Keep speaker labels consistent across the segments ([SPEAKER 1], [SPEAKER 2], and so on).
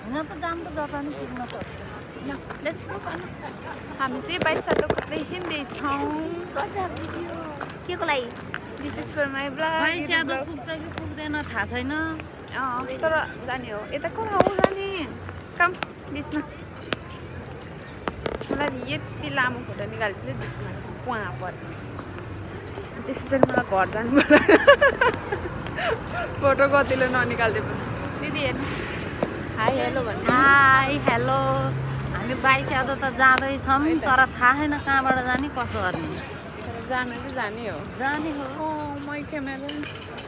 [SPEAKER 1] यहाँ त जानु त जता नि पुग्न त
[SPEAKER 2] लेट्स गो हामी चाहिँ बाइसाटो कतै हिँड्दैछौँ
[SPEAKER 1] के को लागि
[SPEAKER 2] this is for my blog
[SPEAKER 1] बाइसाटो पुग्छ कि पुग्दैन थाहा छैन
[SPEAKER 2] तर जाने हो यता कता हो जाने काम बिचमा मलाई यति लामो फोटो निकाल्छु कि बिचमा वहाँ पर त्यसरी मलाई घर जानु पर्ला फोटो कतिले ननिकाल्दै पनि दिदी हेर्नु हाई हेलो भन्नु
[SPEAKER 1] हाई हेलो हामी बाइसाटो त जाँदैछौँ तर थाहा छैन कहाँबाट जाने कसो गर्ने
[SPEAKER 2] जानु चाहिँ जाने हो
[SPEAKER 1] जाने हो
[SPEAKER 2] मै क्यामेरा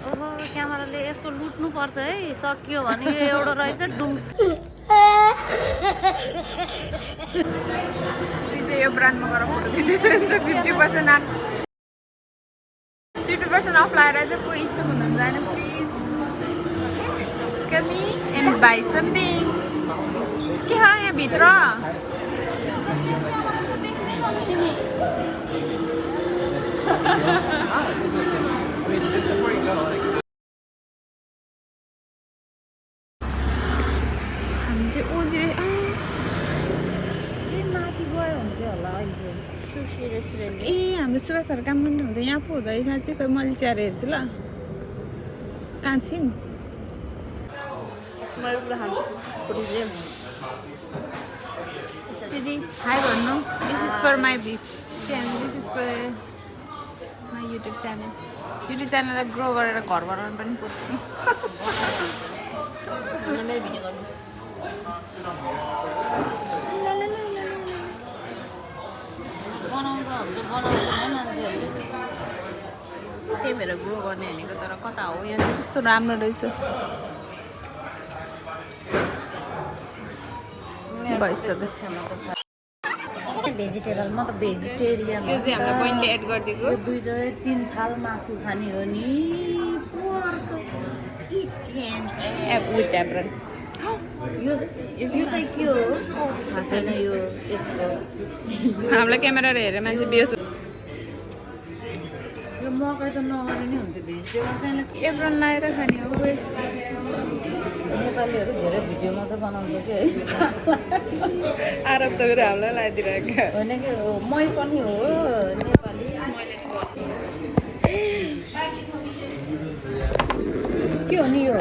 [SPEAKER 1] ओहो क्यामेराले यस्तो लुट्नु पर्छ है सकियो भने यो एउटा रहेछ डुम
[SPEAKER 2] यो ब्रान्डमा गएर फोटो दिन्छ 50% अफ लगाएर चाहिँ कोही इच्छुक हुनुहुन्छ होइन प्लिज कमी एन्ड बाई समथिङ के हो यहाँभित्र हामी चाहिँ ओझिरे
[SPEAKER 1] माथि गयो हुन्थ्यो होला अहिले सुसी रेस्टुरेन्ट
[SPEAKER 2] ए हाम्रो सुभाषहरू काम पनि हुँदैन यहाँ पो हुँदो रहेछ चाहिँ कोही मैले च्याएर हेर्छु ल कहाँ छिन् मैले पुरा खान्छु दिदी हाई भन्नु this is for my this is for my YouTube च्यानललाई ग्रो गरेर घर बनाउनु पनि पर्छ
[SPEAKER 1] मेरो भिडियो गर्नु बनाउँदा हुन्छ बनाउँदैन मान्छेहरूले
[SPEAKER 2] त्यही भएर ग्रो गर्ने भनेको तर कता हो यहाँ चाहिँ कस्तो राम्रो रहेछ भइसक्यो
[SPEAKER 1] भेजिटेबल म त भेजिटेरियन
[SPEAKER 2] यो चाहिँ हाम्रो बहिनीले एड गरिदिएको
[SPEAKER 1] 2-3 थाल मासु खाने हो नि चिकन
[SPEAKER 2] विथ एप्रन
[SPEAKER 1] यो चाहिँ के हो थाहा छैन यो यसको
[SPEAKER 2] हामीलाई क्यामेरा हेरेर मान्छे बेस
[SPEAKER 1] यो मकै त नगरे नै हुन्थ्यो भेजिटेबल चाहिँ
[SPEAKER 2] एप्रन लगाएर खाने हो
[SPEAKER 1] नेपालीहरू धेरै भिडियो मात्रै बनाउँछ कि है
[SPEAKER 2] आरोप त हामीलाई लगाइदिरहेको
[SPEAKER 1] होइन कि मै पनि हो नेपाली के हो नि यो